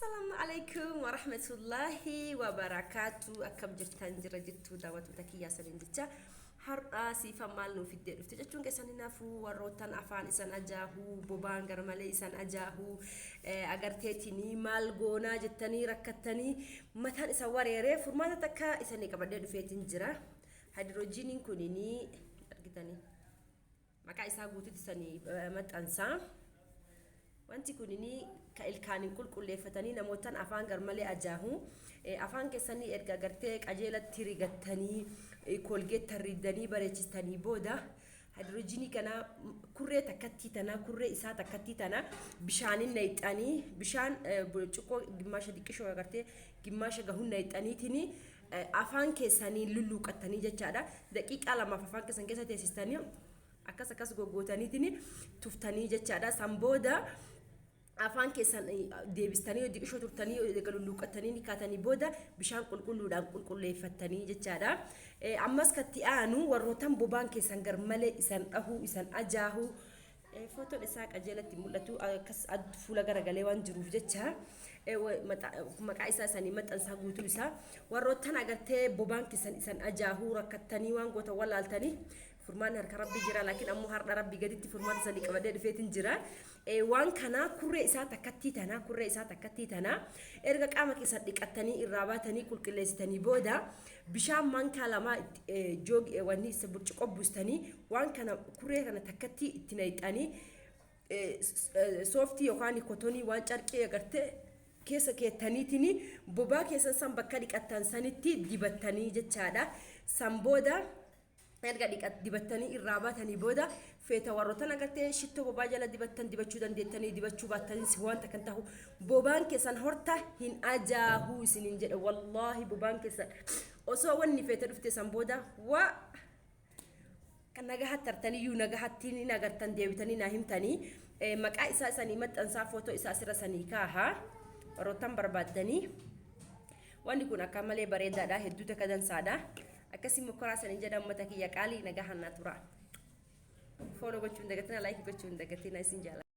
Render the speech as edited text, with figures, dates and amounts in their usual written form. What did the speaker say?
Assalaamu alaikum warahmatullaahi wabarakaatu. Akkam jirtan? Jira jirtuu daawwattoota kiyyaa saniin jecha har'a siifan maal nuu fiddee dhufte jechuun keessan hinaafuu warroottan afaan isan ajaahuu bobaan garmalee isan ajaahuu agarteetinii maal goonaa jettanii rakkattanii mataan isa wareeree furmaata takka isanii qabadhee dhufeetiin jira. Haayidroojiiniin kuninii argitanii maqaa isaa guututti sanii maxxansaa. Wanti kunini ka ilkaaniin qulqulleeffatanii namootan afaan garmalee ajaahu. Afaan keessanii erga gartee qajeelatti rigattanii Colgate tarriiddanii bareechistanii booda haayidroojinii kana kurree takkattii tana, kurree isaa takkattii tana bishaanin nayxanii, bishaan burcuqqoo gimmaasha diqqishoo agartee gimmaasha gahuun nayxaniitiin afaan keessanii lulluuqattanii jechaadha. Daqiiqaa 2f afaan keessan keessa teessistanii akkas akkas goggootaniitiin tuftanii jechaadha. San booda afaan keessan deebistanii diqishoo turtanii erga lulluuqqattanii ni kaatanii booda bishaan qulqulluudhaan qulqulleeffattanii jechaadha. Ammas katti aanu warrootan bobaan keessan garmalee isan dhahuu isan ajaahuu, footoon isaa qajeelatti mul'atu, akkas fuula garagalee waan jiruuf jecha maqaa isaa isanii maxxansaa guutuu isaa. Warroottan agartee bobaan keessan isan ajaahuu rakkattanii waan gootan wallaaltanii, furmaanni harka Rabbii jira, laakiin ammoo har'a Rabbii gaditti furmaata sanii qabadhee dhufeetiin jira. Waan kana kurree isaa takkattii tana, kurree isaa takkattii tana erga qaama keessan dhiqattanii irraa baatanii qulqulleessitanii booda bishaan maankaa 2 joog wanni isa burcuqqoo buustanii waan kana kurree kana takkattii itti nayxanii sooftii yookaan kotonii waan carqii agartee keessa keettaniitiin bobaa keessan san bakka dhiqattan sanitti dibattanii jechaadha. San booda erga dhiqat dibattanii irraa baatanii booda feeta warroottan agartee shittoo bobaa jala dibattan dibachuu dandeettanii, dibachuu baattanis wanta kan tahu bobaan keessan horta hin ajaahuu isiniin jedhe. Wallaahi bobaan keessan osoo wanni feeta dhufte san booda waa kan nagahatti hartaniyyuu nagahatti ni agartan, deebitanii naa himtanii. Maqaa isaa isanii maxxansaa, footoo isaa asirra sanii kaaha warroottan barbaaddanii. Wanni kun akka malee bareedaadha, hedduu takka dansaadha. Akkasii mokoraa saniin jedha. Uummata kiyya qaalii, nagaa hannaa tura. Follow gochuu hin dagatina, like gochuu hin dagatina. Isin jaalladha.